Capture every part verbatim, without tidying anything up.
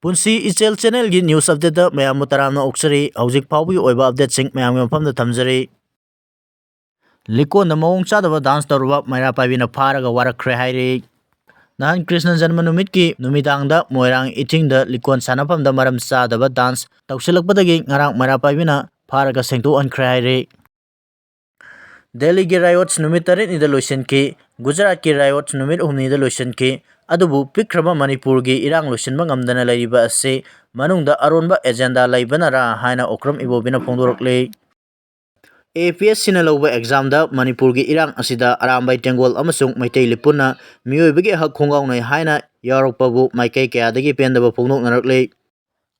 ꯄꯨꯟꯁꯤ ꯏꯆꯦꯜ ꯆꯦꯅꯦꯜꯒꯤ ꯅ꯭ꯌꯨꯁ ꯑꯞꯗꯦꯠꯇ ꯃꯌꯥꯝꯕꯨ ꯇꯔꯥꯝꯅ ꯑꯣꯛꯆꯔꯤ꯫ ꯍꯧꯖꯤꯛ ꯐꯥꯎꯕꯒꯤ ꯑꯣꯏꯕ ꯑꯞꯗꯦꯠꯁꯤꯡ ꯃꯌꯥꯝꯒꯤ ꯃꯐꯝꯗ ꯊꯝꯖꯔꯤ꯫ ꯂꯤꯀꯣꯟꯗ ꯃꯑꯣꯡ ꯆꯥꯗꯕ ꯗꯥꯟꯁ ꯇꯧꯔꯨꯕ ꯃꯩꯔꯥ ꯄꯥꯏꯕꯤꯅ ꯐꯥꯔꯒ ꯋꯥꯔꯛꯈ꯭ꯔꯦ ꯍꯥꯏꯔꯤ꯫ ꯅꯍꯥꯟ ꯀ꯭ꯔꯤꯁꯅ ꯖꯟꯃ ꯅꯨꯃꯤꯠꯀꯤ ꯅꯨꯃꯤꯗꯥꯡꯗ ꯃꯣꯏꯔꯥꯡ ꯏꯊꯤꯡꯗ ꯂꯤꯀꯣꯟ ꯁꯥꯟꯅꯐꯝꯗ ꯃꯔꯝ ꯆꯥꯗꯕ ꯗꯥꯟꯁ ꯇꯧꯁꯤꯜꯂꯛꯄꯗꯒꯤ ꯉꯔꯥꯡ ꯃꯩꯔꯥ ꯄꯥꯏꯕꯤꯅ ꯐꯥꯔꯒ ꯁꯦꯡꯗꯣꯛꯍꯟꯈ꯭ꯔꯦ ꯍꯥꯏꯔꯤ꯫ ꯗꯦꯜꯂꯤꯒꯤ ꯔꯥꯏꯑꯣꯠꯁ ꯅꯨꯃꯤꯠ ꯇꯔꯦꯠꯅꯤꯗ ꯂꯣꯏꯁꯤꯟꯈꯤ꯫ ꯒꯨꯖꯔꯥꯠꯀꯤ ꯔꯥꯏꯑꯣꯠꯁ ꯅꯨꯃꯤꯠ ꯍꯨꯝꯅꯤꯗ ꯂꯣꯏꯁꯤꯟꯈꯤ꯫ ꯑꯗꯨꯕꯨ ꯄꯤꯛꯈ꯭ꯔꯕ ꯃꯅꯤꯄꯨꯔꯒꯤ ꯏꯔꯥꯡ ꯂꯣꯏꯁꯤꯟꯕ ꯉꯝꯗꯅ ꯂꯩꯔꯤꯕ ꯑꯁꯤ ꯃꯅꯨꯡꯗ ꯑꯔꯣꯟꯕ ꯑꯦꯖꯦꯟꯗꯥ ꯂꯩꯕꯅꯔꯥ ꯍꯥꯏꯅ ꯑꯣꯀ꯭ꯔꯝ ꯏꯕꯣꯕꯤꯅ ꯐꯣꯡꯗꯣꯔꯛꯂꯤ꯫ ꯑꯦ ꯄꯤ ꯑꯦꯁ ꯁꯤꯅ ꯂꯧꯕ ꯑꯦꯛꯖꯥꯝꯗ ꯃꯅꯤꯄꯨꯔꯒꯤ ꯏꯔꯥꯡ ꯑꯁꯤꯗ ꯑꯔꯥꯝꯕꯥꯏ ꯇꯦꯡꯒꯣꯜ ꯑꯃꯁꯨꯡ ꯃꯩꯇꯩ ꯂꯤꯄꯨꯟꯅ ꯃꯤꯑꯣꯏꯕꯒꯤ ꯍꯛ ꯈꯣꯡꯒꯥꯎꯅꯩ ꯍꯥꯏꯅ ꯌꯥꯎꯔꯛꯄꯕꯨ ꯃꯥꯏꯀꯩ ꯀꯌꯥꯗꯒꯤ ꯄꯦꯟꯗꯕ ꯐꯣꯡꯗꯣꯛꯅꯔꯛꯂꯤ꯫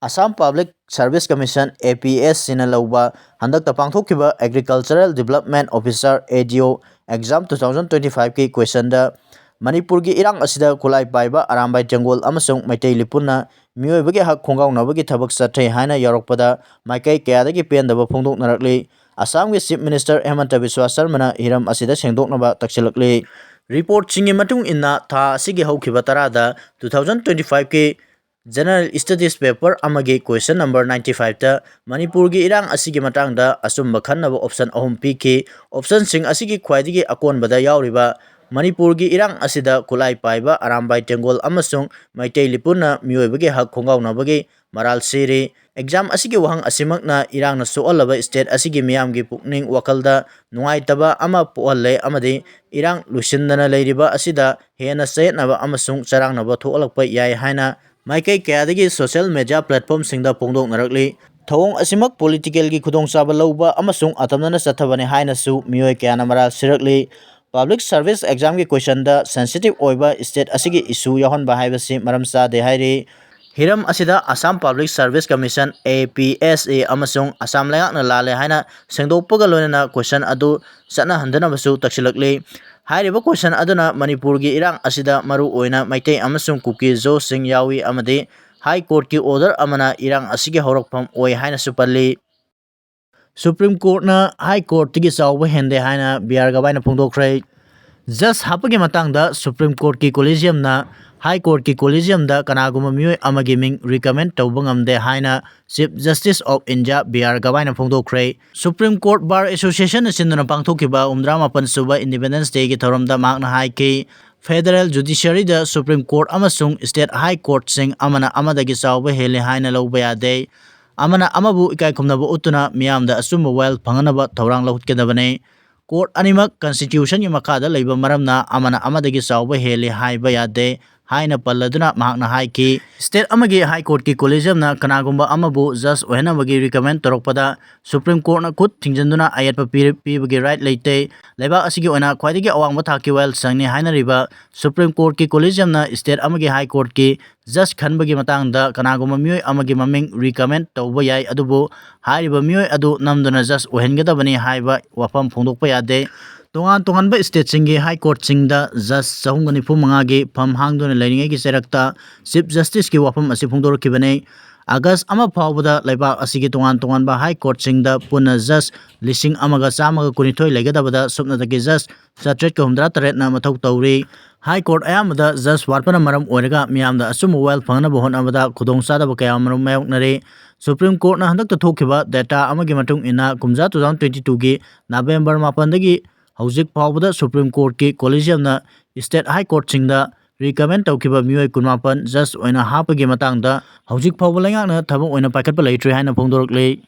ꯑꯁꯥꯝ ꯄꯕ꯭ꯂꯤꯛ ꯁꯔꯚꯤꯁ ꯀꯃꯤꯁꯟ, ꯑꯦ ꯄꯤ ꯑꯦꯁ ꯁꯤꯅ ꯂꯧꯕ ꯍꯟꯗꯛꯇ ꯄꯥꯡꯊꯣꯛꯈꯤꯕ ꯑꯦꯒ꯭ꯔꯤꯀꯜꯆꯔꯦꯜ ꯗꯤꯕꯂꯞꯃꯦꯟ ꯑꯣꯐꯤꯁꯔ, ꯑꯦ ꯗꯤ ꯑꯣ, ꯑꯦꯛꯖꯥꯝ ꯇꯨ ꯊꯥꯎꯖꯟ ꯇ꯭ꯋꯦꯟꯇꯤ ꯐꯥꯏꯚꯀꯤ ꯀꯣꯏꯁꯟꯗ ꯃꯅꯤꯄꯨꯔꯒꯤ ꯏꯔꯥꯡ ꯑꯁꯤꯗ ꯈꯨꯠꯂꯥꯏ ꯄꯥꯏꯕ ꯑꯔꯥꯝꯕꯥꯏ ꯇꯦꯡꯒꯣꯜ ꯑꯃꯁꯨꯡ ꯃꯩꯇꯩ ꯂꯤꯄꯨꯟꯅ ꯃꯤꯑꯣꯏꯕꯒꯤ ꯍꯛ ꯈꯣꯡꯒꯥꯎꯅꯕꯒꯤ ꯊꯕꯛ ꯆꯠꯊꯩ ꯍꯥꯏꯅ ꯌꯥꯎꯔꯛꯄꯗ ꯃꯥꯏꯀꯩ ꯀꯌꯥꯗꯒꯤ ꯄꯦꯟꯗꯕ ꯐꯣꯡꯗꯣꯛꯅꯔꯛꯂꯤ꯫ ꯑꯁꯥꯝꯒꯤ ꯆꯤꯐ ꯃꯤꯅꯤꯁꯇꯔ ꯍꯦꯃꯟꯇ ꯕꯤꯁ꯭ꯋꯥ ꯁꯔꯃꯅ ꯍꯤꯔꯝ ꯑꯁꯤꯗ ꯁꯦꯡꯗꯣꯛꯅꯕ ꯇꯛꯁꯤꯜꯂꯛꯂꯤ꯫ ꯔꯤꯄꯣꯔꯠꯁꯤꯡꯒꯤ ꯃꯇꯨꯡ ꯏꯟꯅ ꯊꯥ ꯑꯁꯤꯒꯤ ꯍꯧꯈꯤꯕ ꯇꯔꯥꯗ ꯇꯨ ꯊꯥꯎꯖꯟ ꯇ꯭ꯋꯦꯟꯇꯤ ꯐꯥꯏꯚꯀꯤ ꯖꯦꯅꯔꯦꯜ ꯁ꯭ꯇꯗꯤꯁ ꯄꯦꯄꯔ ꯑꯃꯒꯤ ꯀꯣꯏꯁꯟ ꯅꯝꯕꯔ ꯅꯥꯏꯟꯇꯤ ꯐꯥꯏꯚꯇ ꯃꯅꯤꯄꯨꯔꯒꯤ ꯏꯔꯥꯡ ꯑꯁꯤꯒꯤ ꯃꯇꯥꯡꯗ ꯑꯆꯨꯝꯕ ꯈꯟꯅꯕ ꯑꯣꯞꯁꯟ ꯑꯍꯨꯝ ꯄꯤꯈꯤ꯫ ꯑꯣꯞꯁꯟꯁꯤꯡ ꯑꯁꯤꯒꯤ ꯈ꯭ꯋꯥꯏꯗꯒꯤ ꯑꯀꯣꯟꯕꯗ ꯌꯥꯎꯔꯤꯕ ꯃꯅꯤꯄꯨꯔꯒꯤ ꯏꯔꯥꯡ ꯑꯁꯤꯗ ꯈꯨꯠꯂꯥꯏ ꯄꯥꯏꯕ ꯑꯔꯥꯝꯕꯥꯏ ꯇꯦꯡꯒꯣꯜ ꯑꯃꯁꯨꯡ ꯃꯩꯇꯩ ꯂꯤꯄꯨꯟꯅ ꯃꯤꯑꯣꯏꯕꯒꯤ ꯍꯛ ꯈꯣꯡꯒꯥꯎꯅꯕꯒꯤ ꯃꯔꯥꯜ ꯁꯤꯔꯤ꯫ ꯑꯦꯛꯖꯥꯝ ꯑꯁꯤꯒꯤ ꯋꯥꯍꯪ ꯑꯁꯤꯃꯛꯅ ꯏꯔꯥꯡꯅ ꯁꯣꯛꯍꯜꯂꯕ ꯁ꯭ꯇꯦꯠ ꯑꯁꯤꯒꯤ ꯃꯤꯌꯥꯝꯒꯤ ꯄꯨꯛꯅꯤꯡ ꯋꯥꯈꯜꯗ ꯅꯨꯡꯉꯥꯏꯇꯕ ꯑꯃ ꯄꯣꯛꯍꯜꯂꯦ ꯑꯃꯗꯤ ꯏꯔꯥꯡ ꯂꯣꯏꯁꯤꯟꯗꯅ ꯂꯩꯔꯤꯕ ꯑꯁꯤꯗ ꯍꯦꯟꯅ ꯆꯌꯦꯠꯅꯕ ꯑꯃꯁꯨꯡ ꯆꯔꯥꯡꯅꯕ ꯊꯣꯛꯍꯜꯂꯛꯄ ꯌꯥꯏ ꯍꯥꯏꯅ ꯃꯥꯏꯀꯩ ꯀꯌꯥꯗꯒꯤ ꯁꯣꯁꯤꯌꯦꯜ ꯃꯦꯗꯤꯌꯥ ꯄ꯭ꯂꯦꯠꯐꯣꯔꯝꯁꯤꯡꯗ ꯐꯣꯡꯗꯣꯛꯅꯔꯛꯂꯤ꯫ ꯊꯧꯑꯣꯡ ꯑꯁꯤꯃꯛ ꯄꯣꯂꯤꯇꯤꯀꯦꯜꯒꯤ ꯈꯨꯗꯣꯡꯆꯥꯕ ꯂꯧꯕ ꯑꯃꯁꯨꯡ ꯑꯇꯝꯅꯅ ꯆꯠꯊꯕꯅꯤ ꯍꯥꯏꯅꯁꯨ ꯃꯤꯑꯣꯏ ꯀꯌꯥꯅ ꯃꯔꯥꯜ ꯁꯤꯔꯛꯂꯤ꯫ ꯄꯕ꯭ꯂꯤꯛ ꯁꯔꯚꯤꯁ ꯑꯦꯛꯖꯥꯝꯒꯤ ꯀꯣꯏꯁꯟꯗ ꯁꯦꯟꯁꯤꯇꯤꯚ ꯑꯣꯏꯕ ꯁ꯭ꯇꯦꯠ ꯑꯁꯤꯒꯤ ꯏꯁꯨ ꯌꯥꯎꯍꯟꯕ ꯍꯥꯏꯕꯁꯤ ꯃꯔꯝ ꯆꯥꯗꯦ ꯍꯥꯏꯔꯤ꯫ ꯍꯤꯔꯝ ꯑꯁꯤꯗ ꯑꯁꯥꯝ ꯄꯕ꯭ꯂꯤꯛ ꯁꯔꯚꯤꯁ ꯀꯃꯤꯁꯟ, ꯑꯦ ꯄꯤ ꯑꯦꯁ ꯑꯦ, ꯑꯃꯁꯨꯡ ꯑꯁꯥꯝ ꯂꯩꯉꯥꯛꯅ ꯂꯥꯜꯂꯦ ꯍꯥꯏꯅ ꯁꯦꯡꯗꯣꯛꯄꯒ ꯂꯣꯏꯅꯅ ꯀꯣꯏꯁꯟ ꯑꯗꯨ ꯆꯠꯅꯍꯟꯗꯅꯕꯁꯨ ꯇꯛꯁꯤꯜꯂꯛꯂꯤ꯫ ꯍꯥꯏꯔꯤꯕ ꯀꯣꯏꯁꯟ ꯑꯗꯨꯅ ꯃꯅꯤꯄꯨꯔꯒꯤ ꯏꯔꯥꯡ ꯑꯁꯤꯗ ꯃꯔꯨ ꯑꯣꯏꯅ ꯃꯩꯇꯩ ꯑꯃꯁꯨꯡ ꯀꯨꯀꯤ ꯖꯣꯁꯤꯡ ꯌꯥꯎꯏ ꯑꯃꯗꯤ ꯍꯥꯏ ꯀꯣꯔꯠꯀꯤ ꯑꯣꯔꯗꯔ ꯑꯃꯅ ꯏꯔꯥꯡ ꯑꯁꯤꯒꯤ ꯍꯧꯔꯛꯐꯝ ꯑꯣꯏ ꯍꯥꯏꯅꯁꯨ ꯄꯜꯂꯤ꯫ ꯁꯨꯄ꯭ꯔꯤꯝ ꯀꯣꯔꯠꯅ ꯍꯥꯏ ꯀꯣꯔꯠꯇꯒꯤ ꯆꯥꯎꯕ ꯍꯦꯟꯗꯦ ꯍꯥꯏꯅ ꯕꯤ ꯑꯥꯔ ꯒꯕꯥꯏꯅ ꯐꯣꯡꯗꯣꯛꯈ꯭ꯔꯦ꯫ ꯖꯁ ꯍꯥꯞꯄꯒꯤ ꯃꯇꯥꯡꯗ ꯁꯨꯄ꯭ꯔꯤꯝ ꯀꯣꯔꯠꯀꯤ ꯀꯣꯂꯤꯖꯤꯌꯝꯅ High Courtꯀꯤ Collegiumꯗ ꯀꯅꯥꯒꯨꯝꯕ ꯃꯤꯑꯣꯏ ꯑꯃꯒꯤ ꯃꯤꯡ recommend ꯇꯧꯕ ꯉꯝꯗꯦ ꯍꯥꯏꯅ Chief Justice of India B R Gavaiꯅ ꯐꯣꯡꯗꯣꯛꯈ꯭ꯔꯦ꯫ Supreme Court Bar Associationꯅ ꯁꯤꯟꯗꯨꯅ ꯄꯥꯡꯊꯣꯛꯈꯤꯕ ꯍꯨꯝꯐꯨꯇꯔꯥꯃꯥꯄꯟ ꯁꯨꯕ Independence Dayꯒꯤ ꯊꯧꯔꯝꯗ ꯃꯍꯥꯛꯅ ꯍꯥꯏꯈꯤ, Federal Judiciaryꯗ Supreme Court ꯑꯃꯁꯨꯡ State High Courtꯁꯤꯡ ꯑꯃꯅ ꯑꯃꯗꯒꯤ ꯆꯥꯎꯕ ꯍꯦꯜꯂꯤ ꯍꯥꯏꯅ ꯂꯧꯕ ꯌꯥꯗꯦ꯫ ꯑꯃꯅ ꯑꯃꯕꯨ ꯏꯀꯥꯏ ꯈꯨꯝꯅꯕ ꯎꯠꯇꯨꯅ ꯃꯤꯌꯥꯝꯗ ꯑꯆꯨꯝꯕ ꯋꯥꯌꯦꯜ ꯐꯪꯍꯟꯅꯕ ꯊꯧꯔꯥꯡ ꯂꯧꯈꯠꯀꯗꯕꯅꯤ꯫ Court ꯑꯅꯤꯃꯛ Constitutionꯒꯤ ꯃꯈꯥꯗ ꯂꯩꯕ ꯃꯔꯝꯅ ꯑꯃꯅ ꯑꯃꯗꯒꯤ ꯆꯥꯎꯕ ꯍꯦꯜꯂꯤ ꯍꯥꯏꯕ ꯌꯥꯗꯦ ꯍꯥꯏꯅ ꯄꯜꯂꯗꯨꯅ ꯃꯍꯥꯛꯅ ꯍꯥꯏꯈꯤ, State ꯑꯃꯒꯤ High Courtꯀꯤ Collegiumꯅ ꯀꯅꯥꯒꯨꯝꯕ ꯑꯃꯕꯨ judge ꯑꯣꯏꯍꯟꯅꯕꯒꯤ recommend ꯇꯧꯔꯛꯄꯗ Supreme Courtꯅ ꯈꯨꯠ ꯊꯤꯡꯖꯤꯟꯗꯨꯅ ꯑꯌꯦꯠꯄ ꯄꯤ-, ꯄꯤꯕꯒꯤ right ꯂꯩꯇꯦ꯫ ꯂꯩꯕꯥꯛ ꯑꯁꯤꯒꯤ ꯑꯣꯏꯅ ꯈ꯭ꯋꯥꯏꯗꯒꯤ ꯑꯋꯥꯡꯕ ꯊꯥꯛꯀꯤ ꯋꯥꯌꯦꯜꯁꯪꯅꯤ ꯍꯥꯏꯅꯔꯤꯕ Supreme Courtꯀꯤ Collegiumꯅ State ꯑꯃꯒꯤ High Courtꯀꯤ judge ꯈꯟꯕꯒꯤ ꯃꯇꯥꯡꯗ ꯀꯅꯥꯒꯨꯝꯕ ꯃꯤꯑꯣꯏ ꯑꯃꯒꯤ ꯃꯃꯤꯡ recommend ꯇꯧꯕ ꯌꯥꯏ, ꯑꯗꯨꯕꯨ ꯍꯥꯏꯔꯤꯕ ꯃꯤꯑꯣꯏ ꯑꯗꯨ ꯅꯝꯗꯨꯅ judge ꯑꯣꯏꯍꯟꯒꯗꯕꯅꯤ ꯍꯥꯏꯕ ꯋꯥꯐꯝ ꯐꯣꯡꯗꯣꯛꯄ ꯌꯥꯗꯦ꯫ ꯇꯣꯉꯥꯟ ꯇꯣꯉꯥꯟꯕ stateꯁꯤꯡꯒꯤ High Courtꯁꯤꯡꯗ judge ꯆꯍꯨꯝꯒ ꯅꯤꯐꯨ ꯃꯉꯥꯒꯤ ꯐꯝ ꯍꯥꯡꯗꯨꯅ ꯂꯩꯔꯤꯉꯩꯒꯤ ꯆꯩꯔꯛꯇ Chief Justiceꯀꯤ ꯋꯥꯐꯝ ꯑꯁꯤ ꯐꯣꯡꯗꯣꯔꯛꯈꯤꯕꯅꯤ꯫ August ꯑꯃ ꯐꯥꯎꯕꯗ ꯂꯩꯕꯥꯛ ꯑꯁꯤꯒꯤ ꯇꯣꯉꯥꯟ ꯇꯣꯉꯥꯟꯕ High Courtꯁꯤꯡꯗ ꯄꯨꯟꯅ judge ꯂꯤꯁꯤꯡ ꯑꯃꯒ ꯆꯥꯝꯃꯒ ꯀꯨꯟꯅꯤꯊꯣꯏ ꯂꯩꯒꯗꯕꯗ ꯁꯨꯞꯅꯇꯒꯤ judge ꯆꯥꯇ꯭ꯔꯦꯠꯀ ꯍꯨꯝꯗ꯭ꯔꯥ ꯇꯔꯦꯠꯅ ꯃꯊꯧ ꯇꯧꯔꯤ꯫ High Court ꯑꯌꯥꯝꯕꯗ judge ꯋꯥꯠꯄꯅ ꯃꯔꯝ ꯑꯣꯏꯔꯒ ꯃꯤꯌꯥꯝꯗ ꯑꯆꯨꯝꯕ ꯋꯥꯌꯦꯜ ꯐꯪꯅꯕ ꯍꯣꯠꯅꯕꯗ ꯈꯨꯗꯣꯡꯆꯥꯗꯕ ꯀꯌꯥ ꯑꯃꯔꯣꯝ ꯃꯥꯌꯣꯛꯅꯔꯤ꯫ Supreme Courtꯅ ꯍꯟꯗꯛꯇ ꯊꯣꯛꯈꯤꯕ data ꯑꯃꯒꯤ ꯃꯇꯨꯡ ꯏꯟꯅ, ꯀꯨꯝꯖꯥ two thousand twenty twoꯒꯤ November ꯃꯥꯄꯟꯗꯒꯤ ꯍꯧꯖꯤꯛ ꯐꯥꯎꯕꯗ Supreme Courtꯀꯤ Collegiumꯅ State High Courtꯁꯤꯡꯗ recommend ꯇꯧꯈꯤꯕ ꯃꯤꯑꯣꯏ ꯀꯨꯟꯃꯥꯄꯟ judge ꯑꯣꯏꯅ ꯍꯥꯞꯄꯒꯤ ꯃꯇꯥꯡꯗ ꯍꯧꯖꯤꯛ ꯐꯥꯎꯕ ꯂꯩꯉꯥꯛꯅ ꯊꯕꯛ ꯑꯣꯏꯅ ꯄꯥꯏꯈꯠꯄ ꯂꯩꯇ꯭ꯔꯤ ꯍꯥꯏꯅ ꯐꯣꯡꯗꯣꯔꯛꯂꯤ꯫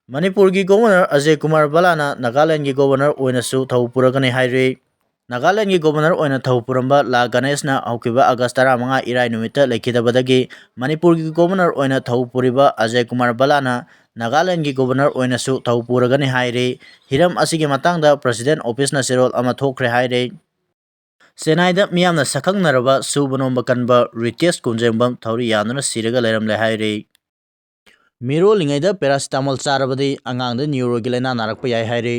ꯃꯅꯤꯄꯨꯔꯒꯤ Governor ꯑꯖꯌ ꯀꯨꯃꯥꯔ ꯕꯂꯥꯅ ꯅꯥꯒꯥꯂꯦꯟꯗꯒꯤ Governor ꯑꯣꯏꯅꯁꯨ ꯊꯧ ꯄꯨꯔꯒꯅꯤ ꯍꯥꯏꯔꯤ꯫ ꯅꯥꯒꯥꯂꯦꯟꯗꯒꯤ Governor ꯑꯣꯏꯅ ꯊꯧ ꯄꯨꯔꯝꯕ ꯂꯥ ꯒꯅꯦꯁꯅ ꯍꯧꯈꯤꯕ August ꯇꯔꯥꯃꯉꯥ ꯏꯔꯥꯏ ꯅꯨꯃꯤꯠꯇ ꯂꯩꯈꯤꯗꯕꯗꯒꯤ ꯃꯅꯤꯄꯨꯔꯒꯤ Governor ꯑꯣꯏꯅ ꯊꯧ ꯄꯨꯔꯤꯕ ꯑꯖꯌ ꯀꯨꯃꯥꯔ ꯕꯂꯥꯅ ꯅꯥꯒꯥꯂꯦꯟꯗꯒꯤ Governor ꯑꯣꯏꯅꯁꯨ ꯊꯧ ꯄꯨꯔꯒꯅꯤ ꯍꯥꯏꯔꯤ꯫ ꯍꯤꯔꯝ ꯑꯁꯤꯒꯤ ꯃꯇꯥꯡꯗ President Officeꯅ ꯆꯦꯔꯣꯜ ꯑꯃ ꯊꯣꯛꯈ꯭ꯔꯦ ꯍꯥꯏꯔꯤ꯫ ꯆꯦꯟꯅꯥꯏꯗ ꯃꯤꯌꯥꯝꯅ ꯁꯛꯈꯪꯅꯔꯕ ꯁꯨꯕ ꯅꯣꯝꯕ ꯀꯟꯕ ꯔꯤꯇꯦꯁ ꯀꯨꯟꯖꯦꯡꯕꯝ ꯊꯧꯔꯤ ꯌꯥꯟꯗꯨꯅ ꯁꯤꯔꯒ ꯂꯩꯔꯝꯂꯦ ꯍꯥꯏꯔꯤ꯫ ꯃꯤꯔꯣꯜꯂꯤꯉꯩꯗ paracetamol ꯆꯥꯔꯕꯗꯤ ꯑꯉꯥꯡꯗ neuro ꯒꯤ ꯂꯥꯏꯅꯥ ꯅꯥꯔꯛꯄ ꯌꯥꯏ ꯍꯥꯏꯔꯤ꯫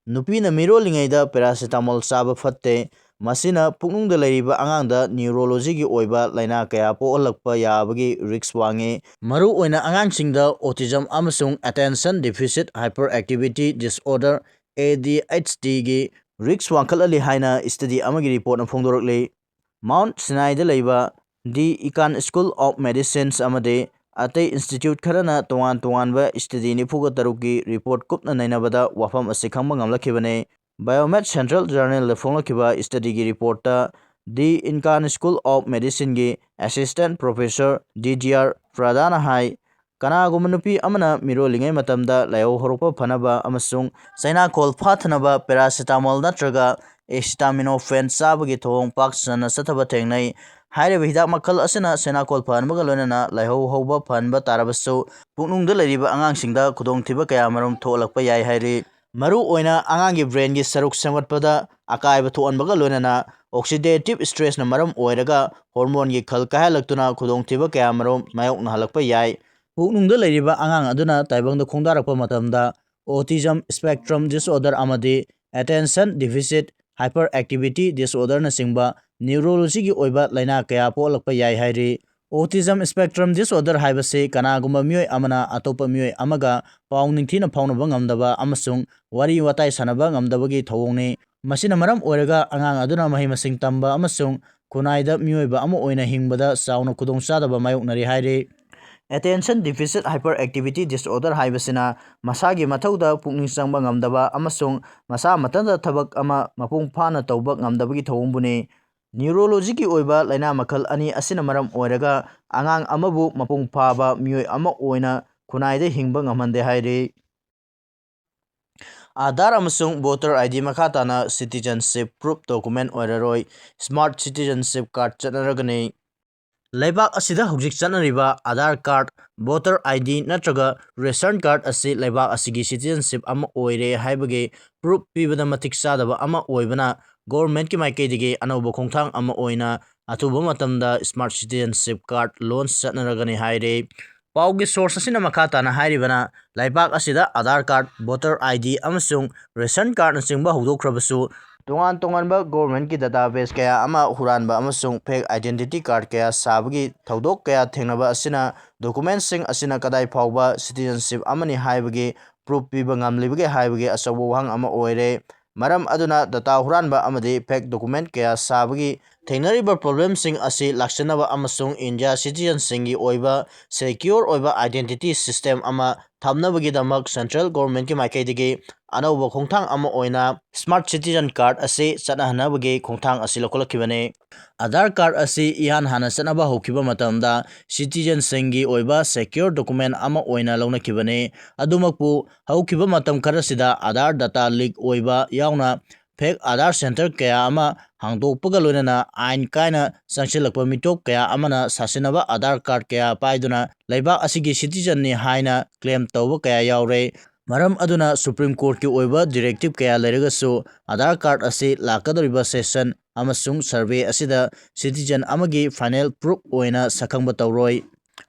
ꯅꯨꯄꯤꯅ ꯃꯤꯔꯣꯜꯂꯤꯉꯩꯗ paracetamol ꯆꯥꯕ ꯐꯠꯇꯦ꯫ ꯃꯁꯤꯅ ꯄꯨꯛꯅꯨꯡꯗ ꯂꯩꯔꯤꯕ ꯑꯉꯥꯡꯗ neurology ꯒꯤ ꯑꯣꯏꯕ ꯂꯥꯏꯅꯥ ꯀꯌꯥ ꯄꯣꯛꯍꯜꯂꯛꯄ ꯌꯥꯕꯒꯤ risk ꯋꯥꯡꯉꯤ꯫ ꯃꯔꯨꯑꯣꯏꯅ ꯑꯉꯥꯡꯁꯤꯡꯗ autism ꯑꯃꯁꯨꯡ attention deficit hyperactivity disorder, A D H D ꯒꯤ risk ꯋꯥꯡꯈꯠꯍꯜꯂꯤ ꯍꯥꯏꯅ study ꯑꯃꯒꯤ report ꯅ ꯐꯣꯡꯗꯣꯔꯛꯂꯤ꯫ Mount Sinaiꯗ ꯂꯩꯕ The Icahn School of Medicines ꯑꯃꯗꯤ ꯑꯇꯩ institute ꯈꯔꯅ ꯇꯣꯉꯥꯟ ꯇꯣꯉꯥꯟꯕ study ꯅꯤꯐꯨꯒ ꯇꯔꯨꯛꯀꯤ report ꯀꯨꯞꯅ ꯅꯩꯅꯕꯗ ꯋꯥꯐꯝ ꯑꯁꯤ ꯈꯪꯕ ꯉꯝꯂꯛꯈꯤꯕꯅꯤ꯫ Biomed Central Journalꯗ ꯐꯣꯡꯂꯛꯈꯤꯕ studyꯒꯤ reportꯇ The Icahn School of Medicineꯒꯤ assistant professor D D R ꯄ꯭ꯔꯥꯗꯥꯅ ꯍꯥꯏ, ꯀꯅꯥꯒꯨꯝꯕ ꯅꯨꯄꯤ ꯑꯃꯅ ꯃꯤꯔꯣꯜꯂꯤꯉꯩ ꯃꯇꯝꯗ ꯂꯥꯏꯍꯧ ꯍꯧꯔꯛꯄ ꯐꯅꯕ ꯑꯃꯁꯨꯡ ꯆꯩꯅꯥꯈꯣꯜ ꯐꯥꯊꯅꯕ paracetamol ꯅꯠꯇ꯭ꯔꯒ acetaminophen ꯆꯥꯕꯒꯤ ꯊꯧꯑꯣꯡ ꯄꯥꯛ ꯁꯟꯅ ꯆꯠꯊꯕ ꯊꯦꯡꯅꯩ꯫ ꯍꯥꯏꯔꯤꯕ ꯍꯤꯗꯥꯛ ꯃꯈꯜ ꯑꯁꯤꯅ ꯆꯩꯅꯥꯈꯣꯜ ꯐꯍꯟꯕꯒ ꯂꯣꯏꯅꯅ ꯂꯥꯏꯍꯧ ꯍꯧꯕ ꯐꯍꯟꯕ ꯇꯥꯔꯕꯁꯨ, ꯄꯨꯛꯅꯨꯡꯗ ꯂꯩꯔꯤꯕ ꯑꯉꯥꯡꯁꯤꯡꯗ ꯈꯨꯗꯣꯡꯊꯤꯕ ꯀꯌꯥ ꯃꯔꯨꯝ ꯊꯣꯛꯍꯜꯂꯛꯄ ꯌꯥꯏ ꯍꯥꯏꯔꯤ꯫ ꯃꯔꯨ ꯑꯣꯏꯅ ꯑꯉꯥꯡꯒꯤ brainꯒꯤ ꯁꯔꯨꯛ ꯁꯦꯝꯒꯠꯄꯗ ꯑꯀꯥꯏꯕ ꯊꯣꯛꯍꯟꯕꯒ ꯂꯣꯏꯅꯅ oxidative stressꯅ ꯃꯔꯝ ꯑꯣꯏꯔꯒ hormoneꯒꯤ ꯈꯜ ꯀꯥꯏꯍꯜꯂꯛꯇꯨꯅ ꯈꯨꯗꯣꯡꯊꯤꯕ ꯀꯌꯥ ꯃꯔꯨꯝ ꯃꯥꯌꯣꯛꯅꯍꯜꯂꯛꯄ ꯌꯥꯏ꯫ ꯄꯨꯛꯅꯨꯡꯗ ꯂꯩꯔꯤꯕ ꯑꯉꯥꯡ ꯑꯗꯨꯅ ꯇꯥꯏꯕꯪꯗ ꯈꯣꯡꯗꯥꯔꯛꯄ ꯃꯇꯝꯗ autism spectrum disorder ꯑꯃꯗꯤ attention deficit hyperactivity disorderꯅꯆꯤꯡꯕ neurologyꯒꯤ ꯑꯣꯏꯕ ꯂꯥꯏꯅꯥ ꯀꯌꯥ ꯄꯣꯛꯂꯛꯄ ꯌꯥꯏ ꯍꯥꯏꯔꯤ꯫ Autism spectrum disorder ꯍꯥꯏꯕꯁꯤ ꯀꯅꯥꯒꯨꯝꯕ ꯃꯤꯑꯣꯏ ꯑꯃꯅ ꯑꯇꯣꯞꯄ ꯃꯤꯑꯣꯏ ꯑꯃꯒ ꯄꯥꯎ ꯅꯤꯡꯊꯤꯅ ꯐꯥꯎꯅꯕ ꯉꯝꯗꯕ ꯑꯃꯁꯨꯡ ꯋꯥꯔꯤ ꯋꯥꯇꯥꯏ ꯁꯥꯟꯅꯕ ꯉꯝꯗꯕꯒꯤ ꯊꯧꯑꯣꯡꯅꯤ꯫ ꯃꯁꯤꯅ ꯃꯔꯝ ꯑꯣꯏꯔꯒ ꯑꯉꯥꯡ ꯑꯗꯨꯅ ꯃꯍꯩ ꯃꯁꯤꯡ ꯇꯝꯕ ꯑꯃꯁꯨꯡ ꯈꯨꯟꯅꯥꯏꯗ ꯃꯤꯑꯣꯏꯕ ꯑꯃ ꯑꯣꯏꯅ ꯍꯤꯡꯕꯗ ꯆꯥꯎꯅ ꯈꯨꯗꯣꯡꯆꯥꯗꯕ ꯃꯥꯌꯣꯛꯅꯔꯤ ꯍꯥꯏꯔꯤ꯫ Attention deficit hyperactivity disorder ꯍꯥꯏꯕꯁꯤꯅ ꯃꯁꯥꯒꯤ ꯃꯊꯧꯗ ꯄꯨꯛꯅꯤꯡ ꯆꯪꯕ ꯉꯝꯗꯕ ꯑꯃꯁꯨꯡ ꯃꯁꯥ ꯃꯊꯟꯇ ꯊꯕꯛ ꯑꯃ ꯃꯄꯨꯡ ꯐꯥꯅ ꯇꯧꯕ ꯉꯝꯗꯕꯒꯤ ꯊꯧꯑꯣꯡꯕꯨꯅꯤ꯫ Neurologyꯒꯤ ꯑꯣꯏꯕ ꯂꯥꯏꯅꯥ ꯃꯈꯜ ꯑꯅꯤ ꯑꯁꯤꯅ ꯃꯔꯝ ꯑꯣꯏꯔꯒ ꯑꯉꯥꯡ ꯑꯃꯕꯨ ꯃꯄꯨꯡ ꯐꯥꯕ ꯃꯤꯑꯣꯏ ꯑꯃ ꯑꯣꯏꯅ ꯈꯨꯟꯅꯥꯏꯗ ꯍꯤꯡꯕ ꯉꯝꯍꯟꯗꯦ ꯍꯥꯏꯔꯤ꯫ Aadhaar ꯑꯃꯁꯨꯡ voter ID ꯃꯈꯥ ꯇꯥꯅ citizenship proof document ꯑꯣꯏꯔꯔꯣꯏ, smart citizenship card ꯆꯠꯅꯔꯒꯅꯤ꯫ ꯂꯩꯕꯥꯛ ꯑꯁꯤꯗ ꯍꯧꯖꯤꯛ ꯆꯠꯅꯔꯤꯕ Aadhaar card, voter ID ꯅꯠꯇ꯭ꯔꯒ ration card ꯑꯁꯤ ꯂꯩꯕꯥꯛ ꯑꯁꯤꯒꯤ citizenship ꯑꯃ ꯑꯣꯏꯔꯦ ꯍꯥꯏꯕꯒꯤ proof ꯄꯤꯕꯗ ꯃꯇꯤꯛ ꯆꯥꯗꯕ ꯑꯃ ꯑꯣꯏꯕꯅ, governmentꯀꯤ ꯃꯥꯏꯀꯩꯗꯒꯤ ꯑꯅꯧꯕ ꯈꯣꯡꯊꯥꯡ ꯑꯃ ꯑꯣꯏꯅ ꯑꯊꯨꯕ ꯃꯇꯝꯗ smart citizenship card launch ꯆꯠꯅꯔꯒꯅꯤ ꯍꯥꯏꯔꯦ꯫ ꯄꯥꯎꯒꯤ source ꯑꯁꯤꯅ ꯃꯈꯥ ꯇꯥꯅ ꯍꯥꯏꯔꯤꯕꯅ, ꯂꯩꯕꯥꯛ ꯑꯁꯤꯗ Aadhaar card, voter ID ꯑꯃꯁꯨꯡ ration cardꯅꯆꯤꯡꯕ ꯍꯧꯗꯣꯛꯈ꯭ꯔꯕꯁꯨ, ꯇꯣꯉꯥꯟ ꯇꯣꯉꯥꯟꯕ governmentꯀꯤ database ꯀꯌꯥ ꯑꯃ ꯍꯨꯔꯥꯟꯕ ꯑꯃꯁꯨꯡ fake identity card ꯀꯌꯥ ꯁꯥꯕꯒꯤ ꯊꯧꯗꯣꯛ ꯀꯌꯥ ꯊꯦꯡꯅꯕ ꯑꯁꯤꯅ, documentꯁꯤꯡ ꯑꯁꯤꯅ ꯀꯗꯥꯏ ꯐꯥꯎꯕ citizenship ꯑꯃꯅꯤ ꯍꯥꯏꯕꯒꯤ proof ꯄꯤꯕ ꯉꯝꯂꯤꯕꯒꯦ ꯍꯥꯏꯕꯒꯤ ꯑꯆꯧꯕ ꯋꯥꯍꯪ ꯑꯃ ꯑꯣꯏꯔꯦ꯫ ꯃꯔꯝ ꯑꯗꯨꯅ data ꯍꯨꯔꯥꯟꯕ ꯑꯃꯗꯤ fake document ꯀꯌꯥ ꯁꯥꯕꯒꯤ ꯊꯦꯡꯅꯔꯤꯕ problemꯁꯤꯡ ꯑꯁꯤ ꯂꯥꯛꯁꯤꯟꯅꯕ ꯑꯃꯁꯨꯡ ꯏꯟꯗꯤꯌꯥ citizenꯁꯤꯡꯒꯤ ꯑꯣꯏꯕ secure ꯑꯣꯏꯕ identity system ꯑꯃ ꯊꯝꯅꯕꯒꯤꯗꯃꯛ central governmentꯀꯤ ꯃꯥꯏꯀꯩꯗꯒꯤ ꯑꯅꯧꯕ ꯈꯣꯡꯊꯥꯡ ꯑꯃ ꯑꯣꯏꯅ smart citizen card ꯑꯁꯤ ꯆꯠꯅꯍꯟꯅꯕꯒꯤ ꯈꯣꯡꯊꯥꯡ ꯑꯁꯤ ꯂꯧꯈꯠꯂꯛꯈꯤꯕꯅꯤ꯫ Aadhaar card ꯑꯁꯤ ꯏꯍꯥꯟ ꯍꯥꯟꯅ ꯆꯠꯅꯕ ꯍꯧꯈꯤꯕ ꯃꯇꯝꯗ citizenꯁꯤꯡꯒꯤ ꯑꯣꯏꯕ secure document ꯑꯃ ꯑꯣꯏꯅ ꯂꯧꯅꯈꯤꯕꯅꯤ꯫ ꯑꯗꯨꯃꯛꯄꯨ, ꯍꯧꯈꯤꯕ ꯃꯇꯝ ꯈꯔꯁꯤꯗ Aadhaar data leak ꯑꯣꯏꯕ ꯌꯥꯎꯅ fake Aadhaar center ꯀꯌꯥ ꯑꯃ ꯍꯥꯡꯗꯣꯛꯄꯒ ꯂꯣꯏꯅꯅ ꯑꯥꯏꯟ ꯀꯥꯏꯅ ꯆꯪꯁꯤꯜꯂꯛꯄ ꯃꯤꯇꯣꯞ ꯀꯌꯥ ꯑꯃꯅ ꯁꯥꯁꯤꯟꯅꯕ Aadhaar card ꯀꯌꯥ ꯄꯥꯏꯗꯨꯅ ꯂꯩꯕꯥꯛ ꯑꯁꯤꯒꯤ citizenꯅꯤ ꯍꯥꯏꯅ claim ꯇꯧꯕ ꯀꯌꯥ ꯌꯥꯎꯔꯦ꯫ ꯃꯔꯝ ꯑꯗꯨꯅ Supreme Courtꯀꯤ ꯑꯣꯏꯕ directive ꯀꯌꯥ ꯂꯩꯔꯒꯁꯨ Aadhaar card ꯑꯁꯤ ꯂꯥꯛꯀꯗꯧꯔꯤꯕ session ꯑꯃꯁꯨꯡ survey ꯑꯁꯤꯗ citizen ꯑꯃꯒꯤ final proof ꯑꯣꯏꯅ ꯁꯛꯈꯪꯕ ꯇꯧꯔꯣꯏ꯫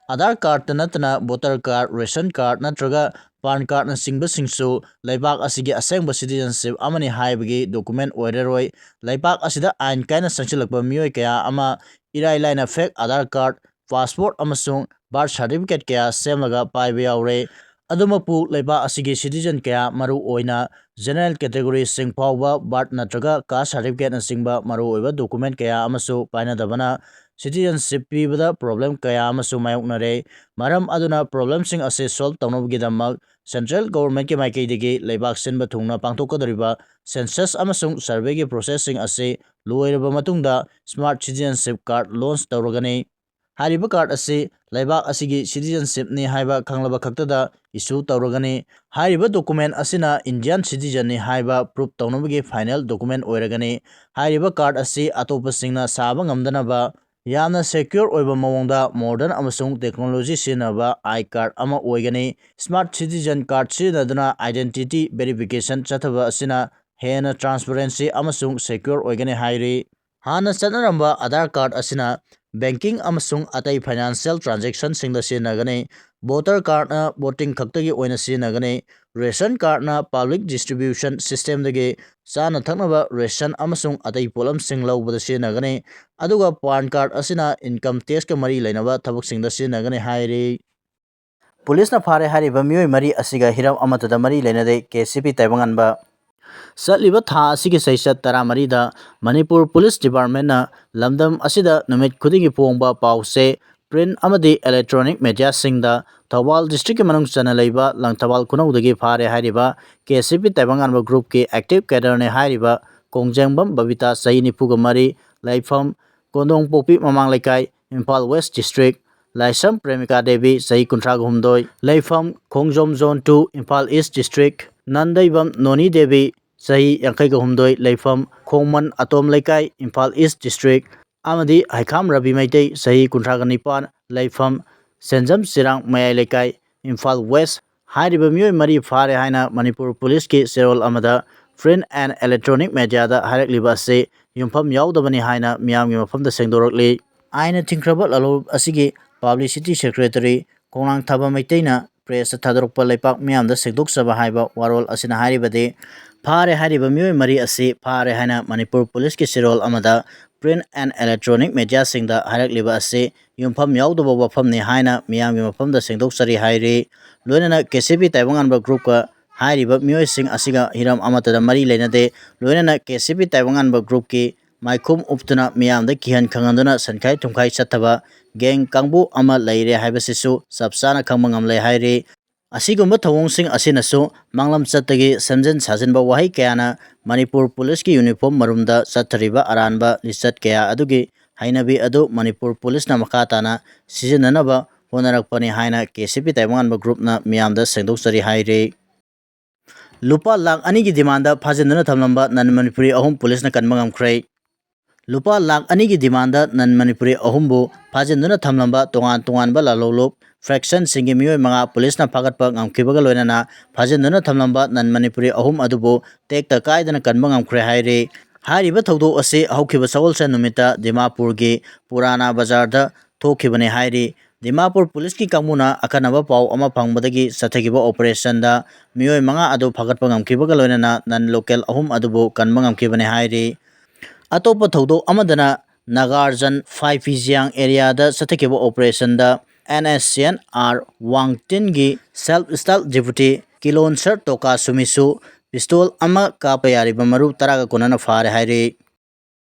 Aadhaar cardꯇ ꯅꯠꯇꯅ voter card, ration card ꯅꯠꯇ꯭ꯔꯒ PAN cardꯅꯆꯤꯡꯕꯁꯤꯡꯁꯨ ꯂꯩꯕꯥꯛ ꯑꯁꯤꯒꯤ ꯑꯁꯦꯡꯕ citizenship ꯑꯃꯅꯤ ꯍꯥꯏꯕꯒꯤ document ꯑꯣꯏꯔꯔꯣꯏ꯫ ꯂꯩꯕꯥꯛ ꯑꯁꯤꯗ ꯑꯥꯏꯟ ꯀꯥꯏꯅ ꯆꯪꯁꯤꯜꯂꯛꯄ ꯃꯤꯑꯣꯏ ꯀꯌꯥ ꯑꯃ ꯏꯔꯥꯏ ꯂꯥꯏꯅ fake Aadhaar card, passport ꯑꯃꯁꯨꯡ birth certificate ꯀꯌꯥ ꯁꯦꯝꯂꯒ ꯄꯥꯏꯕ ꯌꯥꯎꯔꯦ꯫ ꯑꯗꯨꯃꯛꯄꯨ, ꯂꯩꯕꯥꯛ ꯑꯁꯤꯒꯤ citizen ꯀꯌꯥ, ꯃꯔꯨ ꯑꯣꯏꯅ general categoryꯁꯤꯡ ꯐꯥꯎꯕ birth ꯅꯠꯇ꯭ꯔꯒ caste certificateꯅꯆꯤꯡꯕ ꯃꯔꯨꯑꯣꯏꯕ document ꯀꯌꯥ ꯑꯃꯁꯨ ꯄꯥꯏꯅꯗꯕꯅ citizenship ꯄꯤꯕꯗ problem ꯀꯌꯥ ꯑꯃꯁꯨ ꯃꯥꯌꯣꯛꯅꯔꯦ꯫ ꯃꯔꯝ ꯑꯗꯨꯅ problemꯁꯤꯡ ꯑꯁꯤ solve ꯇꯧꯅꯕꯒꯤꯗꯃꯛ central governmentꯀꯤ ꯃꯥꯏꯀꯩꯗꯒꯤ ꯂꯩꯕꯥꯛ ꯁꯤꯟꯕ ꯊꯨꯡꯅ ꯄꯥꯡꯊꯣꯛꯀꯗꯧꯔꯤꯕ census ꯑꯃꯁꯨꯡ surveyꯒꯤ processꯁꯤꯡ ꯑꯁꯤ ꯂꯣꯏꯔꯕ ꯃꯇꯨꯡꯗ smart citizenship card launch ꯇꯧꯔꯒꯅꯤ꯫ ꯍꯥꯏꯔꯤꯕ card ꯑꯁꯤ ꯂꯩꯕꯥꯛ ꯑꯁꯤꯒꯤ citizenshipꯅꯤ ꯍꯥꯏꯕ ꯈꯪꯂꯕ ꯈꯛꯇꯗ issue ꯇꯧꯔꯒꯅꯤ꯫ ꯍꯥꯏꯔꯤꯕ document ꯑꯁꯤꯅ Indian citizenꯅꯤ ꯍꯥꯏꯕ proof ꯇꯧꯅꯕꯒꯤ final document ꯑꯣꯏꯔꯒꯅꯤ꯫ ꯍꯥꯏꯔꯤꯕ card ꯑꯁꯤ ꯑꯇꯣꯞꯄꯁꯤꯡꯅ ꯁꯥꯕ ꯉꯝꯗꯅꯕ ꯌꯥꯝꯅ secure ꯑꯣꯏꯕ ꯃꯑꯣꯡꯗ modern ꯑꯃꯁꯨꯡ technology ꯁꯤꯖꯤꯟꯅꯕ I card ꯑꯃ ꯑꯣꯏꯒꯅꯤ꯫ Smart citizen card ꯁꯤꯖꯤꯟꯅꯗꯨꯅ identity verification ꯆꯠꯊꯕ ꯑꯁꯤꯅ ꯍꯦꯟꯅ transparency ꯑꯃꯁꯨꯡ secure ꯑꯣꯏꯒꯅꯤ ꯍꯥꯏꯔꯤ꯫ ꯍꯥꯟꯅ ꯆꯠꯅꯔꯝꯕ Aadhaar card ꯑꯁꯤꯅ banking ꯑꯃꯁꯨꯡ ꯑꯇꯩ financial transactionꯁꯤꯡꯗ ꯁꯤꯖꯤꯟꯅꯒꯅꯤ꯫ Voter cardꯅ voting ꯈꯛꯇꯒꯤ ꯑꯣꯏꯅ ꯁꯤꯖꯤꯟꯅꯒꯅꯤ꯫ Ration cardꯅ public distribution systemꯗꯒꯤ ꯆꯥꯅ ꯊꯛꯅꯕ ration ꯑꯃꯁꯨꯡ ꯑꯇꯩ ꯄꯣꯠꯂꯝꯁꯤꯡ ꯂꯧꯕꯗ ꯁꯤꯖꯤꯟꯅꯒꯅꯤ꯫ ꯑꯗꯨꯒ PAN card ꯑꯁꯤꯅ income taxꯀ ꯃꯔꯤ ꯂꯩꯅꯕ ꯊꯕꯛꯁꯤꯡꯗ ꯁꯤꯖꯤꯟꯅꯒꯅꯤ ꯍꯥꯏꯔꯤ꯫ ꯄꯨꯂꯤꯁꯅ ꯐꯥꯔꯦ ꯍꯥꯏꯔꯤꯕ ꯃꯤꯑꯣꯏ ꯃꯔꯤ ꯑꯁꯤꯒ ꯍꯤꯔꯝ ꯑꯃꯠꯇꯗ ꯃꯔꯤ ꯂꯩꯅꯗꯦ, ꯀꯦ ꯁꯤ ꯄꯤ ꯇꯥꯏꯕꯪꯉꯥꯟꯕ꯫ ꯆꯠꯂꯤꯕ ꯊꯥ ꯑꯁꯤꯒꯤ ꯆꯩꯆꯠ ꯇꯔꯥꯃꯔꯤꯗ ꯃꯅꯤꯄꯨꯔ ꯄꯨꯂꯤꯁ ꯗꯤꯄꯥꯔꯠꯃꯦꯟꯅ ꯂꯝꯗꯝ ꯑꯁꯤꯗ ꯅꯨꯃꯤꯠ ꯈꯨꯗꯤꯡꯒꯤ ꯐꯣꯡꯕ ꯄꯥꯎ ꯆꯦ, ꯄ꯭ꯔꯤꯟ ꯑꯃꯗꯤ ꯏꯂꯦꯛꯇ꯭ꯔꯣꯅꯤꯛ ꯃꯦꯗꯤꯌꯥꯁꯤꯡꯗ ꯊꯧꯕꯥꯜ ꯗꯤꯁꯇ꯭ꯔꯤꯛꯀꯤ ꯃꯅꯨꯡ ꯆꯟꯅ ꯂꯩꯕ ꯂꯪꯊꯕꯥꯜ ꯈꯨꯅꯧꯗꯒꯤ ꯐꯥꯔꯦ ꯍꯥꯏꯔꯤꯕ ꯀꯦ ꯁꯤ ꯄꯤ ꯇꯥꯏꯕꯪꯉꯥꯟꯕ ꯒ꯭ꯔꯨꯞꯀꯤ ꯑꯦꯛꯇꯤꯚ ꯀꯦꯗꯔꯅꯤ ꯍꯥꯏꯔꯤꯕ ꯀꯣꯡꯖꯦꯡꯕꯝ ꯕꯕꯤꯇꯥ, ꯆꯍꯤ ꯅꯤꯐꯨꯒ ꯃꯔꯤ, ꯂꯩꯐꯝ ꯀꯣꯟꯗꯣꯡꯄꯣꯛꯄꯤ ꯃꯃꯥꯡ ꯂꯩꯀꯥꯏ, ꯏꯝꯐꯥꯜ ꯋꯦꯁ ꯗꯤꯁꯇ꯭ꯔꯤꯛ, ꯂꯥꯏꯁ꯭ꯔꯝ ꯄ꯭ꯔꯦꯃꯤꯀꯥ ꯗꯦꯕꯤ, ꯆꯍꯤ ꯀꯨꯟꯊ꯭ꯔꯥꯒ ꯍꯨꯝꯗꯣꯏ, ꯂꯩꯐꯝ Khongjom zone two, Imphal east district, Nandeibam Noni Devi, ꯆꯍꯤ ꯌꯥꯡꯈꯩꯒ ꯍꯨꯝꯗꯣꯏ, ꯂꯩꯐꯝ ꯈꯣꯡꯃꯟ ꯑꯇꯣꯝ ꯂꯩꯀꯥꯏ, ꯏꯝꯐꯥꯜ ꯏꯁ꯭ꯠ ꯗꯤꯁꯇ꯭ꯔꯤꯛ, ꯑꯃꯗꯤ ꯍꯩꯈꯥꯝ ꯔꯕꯤ ꯃꯩꯇꯩ, ꯆꯍꯤ ꯀꯨꯟꯊ꯭ꯔꯥꯒ ꯅꯤꯄꯥꯟ, ꯂꯩꯐꯝ ꯁꯦꯟꯖꯝ ꯆꯤꯔꯥꯡ ꯃꯌꯥꯏ ꯂꯩꯀꯥꯏ, ꯏꯝꯐꯥꯜ ꯋꯦꯁ꯭ꯠ꯫ ꯍꯥꯏꯔꯤꯕ ꯃꯤꯑꯣꯏ ꯃꯔꯤ ꯐꯥꯔꯦ ꯍꯥꯏꯅ ꯃꯅꯤꯄꯨꯔ ꯄꯨꯂꯤꯁꯀꯤ ꯆꯦꯔꯣꯜ ꯑꯃꯗ ꯄ꯭ꯔꯤꯟꯠ ꯑꯦꯟꯗ ꯏꯂꯦꯛꯇ꯭ꯔꯣꯅꯤꯛ ꯃꯦꯗꯤꯌꯥꯗ ꯍꯥꯏꯔꯛꯂꯤꯕ ꯑꯁꯤ ꯌꯨꯝꯐꯝ ꯌꯥꯎꯗꯕꯅꯤ ꯍꯥꯏꯅ ꯃꯤꯌꯥꯝꯒꯤ ꯃꯐꯝꯗ ꯁꯦꯡꯗꯣꯔꯛꯂꯤ꯫ ꯑꯥꯏꯟꯅ ꯊꯤꯡꯈ꯭ꯔꯕ ꯂꯥꯂꯣꯡ ꯑꯁꯤꯒꯤ ꯄꯕ꯭ꯂꯤꯁꯤꯇꯤ ꯁꯦꯀ꯭ꯔꯦꯇꯔꯤ ꯈꯣꯡꯅꯥꯡ ꯊꯥꯕ ꯃꯩꯇꯩꯅ ꯄ꯭ꯔꯦꯁꯇ ꯊꯥꯗꯣꯔꯛꯄ ꯂꯩꯄꯥꯛ ꯃꯤꯌꯥꯝꯗ ꯁꯦꯡꯗꯣꯛꯆꯕ ꯍꯥꯏꯕ ꯋꯥꯔꯣꯜ ꯑꯁꯤꯅ ꯍꯥꯏꯔꯤꯕꯗꯤ, ꯐꯥꯔꯦ ꯍꯥꯏꯔꯤꯕ ꯃꯤꯑꯣꯏ ꯃꯔꯤ ꯑꯁꯤ ꯐꯥꯔꯦ ꯍꯥꯏꯅ ꯃꯅꯤꯄꯨꯔ ꯄꯨꯂꯤꯁꯀꯤ ꯆꯦꯔꯣꯜ ꯑꯃꯗ ꯄ꯭ꯔꯤꯟꯠ ꯑꯦꯟꯗ ꯏꯂꯦꯛꯇ꯭ꯔꯣꯅꯤꯛ ꯃꯦꯗꯤꯌꯥꯁꯤꯡꯗ ꯍꯥꯏꯔꯛꯂꯤꯕ ꯑꯁꯤ ꯌꯨꯝꯐꯝ ꯌꯥꯎꯗꯕ ꯋꯥꯐꯝꯅꯤ ꯍꯥꯏꯅ ꯃꯤꯌꯥꯝꯒꯤ ꯃꯐꯝꯗ ꯁꯦꯡꯗꯣꯛꯆꯔꯤ ꯍꯥꯏꯔꯤ꯫ ꯂꯣꯏꯅꯅ ꯀꯦ ꯁꯤ ꯄꯤ ꯇꯥꯏꯕꯪꯉꯥꯟꯕ ꯒ꯭ꯔꯨꯞꯀ ꯍꯥꯏꯔꯤꯕ ꯃꯤꯑꯣꯏꯁꯤꯡ ꯑꯁꯤꯒ ꯍꯤꯔꯝ ꯑꯃꯠꯇꯗ ꯃꯔꯤ ꯂꯩꯅꯗꯦ꯫ ꯂꯣꯏꯅꯅ ꯀꯦ ꯁꯤ ꯄꯤ ꯇꯥꯏꯕꯪꯉꯥꯟꯕ ꯒ꯭ꯔꯨꯞꯀꯤ ꯃꯥꯏꯈꯨꯝ ꯎꯞꯇꯨꯅ ꯃꯤꯌꯥꯝꯗ ꯀꯤꯍꯟ ꯈꯪꯍꯟꯗꯨꯅ ꯁꯟꯈꯥꯏ ꯊꯨꯝꯈꯥꯏ ꯆꯠꯊꯕ ꯒꯦꯡ ꯀꯥꯡꯕꯨ ꯑꯃ ꯂꯩꯔꯦ ꯍꯥꯏꯕꯁꯤꯁꯨ ꯆꯞ ꯆꯥꯅ ꯈꯪꯕ ꯉꯝꯂꯦ ꯍꯥꯏꯔꯤ꯫ ꯑꯁꯤꯒꯨꯝꯕ ꯊꯧꯑꯣꯡꯁꯤꯡ ꯑꯁꯤꯅꯁꯨ ꯃꯥꯡꯂꯝꯆꯠꯇꯒꯤ ꯁꯦꯝꯖꯤꯟ ꯁꯥꯖꯤꯟꯕ ꯋꯥꯍꯩ ꯀꯌꯥꯅ ꯃꯅꯤꯄꯨꯔ ꯄꯨꯂꯤꯁꯀꯤ ꯌꯨꯅꯤꯐꯣꯔꯝ ꯃꯔꯨꯝꯗ ꯆꯠꯊꯔꯤꯕ ꯑꯔꯥꯟꯕ ꯂꯤꯆꯠ ꯀꯌꯥ ꯑꯗꯨꯒꯤ ꯍꯩꯅꯕꯤ ꯑꯗꯨ ꯃꯅꯤꯄꯨꯔ ꯄꯨꯂꯤꯁꯅ ꯃꯈꯥ ꯇꯥꯅ ꯁꯤꯖꯤꯟꯅꯅꯕ ꯍꯣꯠꯅꯔꯛꯄꯅꯤ ꯍꯥꯏꯅ ꯀꯦ ꯁꯤ ꯄꯤ ꯇꯥꯏꯕꯪꯉꯥꯟꯕ ꯒ꯭ꯔꯨꯞꯅ ꯃꯤꯌꯥꯝꯗ ꯁꯦꯡꯗꯣꯛꯆꯔꯤ ꯍꯥꯏꯔꯤ꯫ ꯂꯨꯄꯥ ꯂꯥꯈ ꯑꯅꯤꯒꯤ ꯗꯤꯃꯥꯟꯗ ꯐꯥꯖꯤꯟꯗꯨꯅ ꯊꯝꯂꯝꯕ ꯅꯟ ꯃꯅꯤꯄꯨꯔꯤ ꯑꯍꯨꯝ ꯄꯨꯂꯤꯁꯅ ꯀꯟꯕ ꯉꯝꯈ꯭ꯔꯦ꯫ ꯂꯨꯄꯥ ꯂꯥꯈ ꯑꯅꯤꯒꯤ ꯗꯤꯃꯥꯟꯗ ꯅꯟ ꯃꯅꯤꯄꯨꯔꯤ ꯑꯍꯨꯝꯕꯨ ꯐꯥꯖꯤꯟꯗꯨꯅ ꯊꯝꯂꯝꯕ ꯇꯣꯉꯥꯟ ꯇꯣꯉꯥꯟꯕ ꯂꯥꯂꯣꯡꯂꯨꯞ ꯐ꯭ꯔꯦꯛꯁꯟꯁꯤꯡꯒꯤ ꯃꯤꯑꯣꯏ ꯃꯉꯥ ꯄꯨꯂꯤꯁꯅ ꯐꯥꯒꯠꯄ ꯉꯝꯈꯤꯕꯒ ꯂꯣꯏꯅꯅ ꯐꯥꯖꯤꯟꯗꯨꯅ ꯊꯝꯂꯝꯕ ꯅꯟ ꯃꯅꯤꯄꯨꯔꯤ ꯑꯍꯨꯝ ꯑꯗꯨꯕꯨ ꯇꯦꯛꯇ ꯀꯥꯏꯗꯅ ꯀꯟꯕ ꯉꯝꯈ꯭ꯔꯦ ꯍꯥꯏꯔꯤ꯫ ꯍꯥꯏꯔꯤꯕ ꯊꯧꯗꯣꯛ ꯑꯁꯤ ꯍꯧꯈꯤꯕ ꯁꯒꯣꯜꯁꯦꯟ ꯅꯨꯃꯤꯠꯇ ꯗꯤꯃꯥꯄꯨꯔꯒꯤ ꯄꯨꯔꯥꯅꯥ ꯕꯖꯥꯔꯗ ꯊꯣꯛꯈꯤꯕꯅꯤ ꯍꯥꯏꯔꯤ꯫ ꯗꯤꯃꯥꯄꯨꯔ ꯄꯨꯂꯤꯁꯀꯤ ꯀꯥꯡꯕꯨꯅ ꯑꯈꯟꯅꯕ ꯄꯥꯎ ꯑꯃ ꯐꯪꯕꯗꯒꯤ ꯆꯠꯊꯈꯤꯕ ꯑꯣꯄꯔꯦꯁꯟꯗ ꯃꯤꯑꯣꯏ ꯃꯉꯥ ꯑꯗꯨ ꯐꯥꯒꯠꯄ ꯉꯝꯈꯤꯕꯒ ꯂꯣꯏꯅꯅ ꯅꯟ ꯂꯣꯀꯦꯜ ꯑꯍꯨꯝ ꯑꯗꯨꯕꯨ ꯀꯟꯕ ꯉꯝꯈꯤꯕꯅꯤ ꯍꯥꯏꯔꯤ꯫ ꯑꯇꯣꯞꯄ ꯊꯧꯗꯣꯛ ꯑꯃꯗꯅ ꯅꯥꯒꯥꯔꯖꯟ ꯐꯥꯏ ꯐꯤꯖꯤꯌꯥꯡ ꯑꯦꯔꯤꯌꯥꯗ ꯆꯠꯊꯈꯤꯕ ꯑꯣꯄꯔꯦꯁꯟꯗ N S C N R ꯋꯥꯡꯇꯤꯟꯒꯤ self style deputy kilonser Toka ꯁꯨꯃꯤꯁꯨ ꯄꯤꯁꯇꯣꯜ ꯑꯃ ꯀꯥꯞꯄ ꯌꯥꯔꯤꯕ ꯃꯔꯨ ꯇꯔꯥꯒ ꯀꯣꯟꯅꯅ ꯐꯥꯔꯦ ꯍꯥꯏꯔꯤ꯫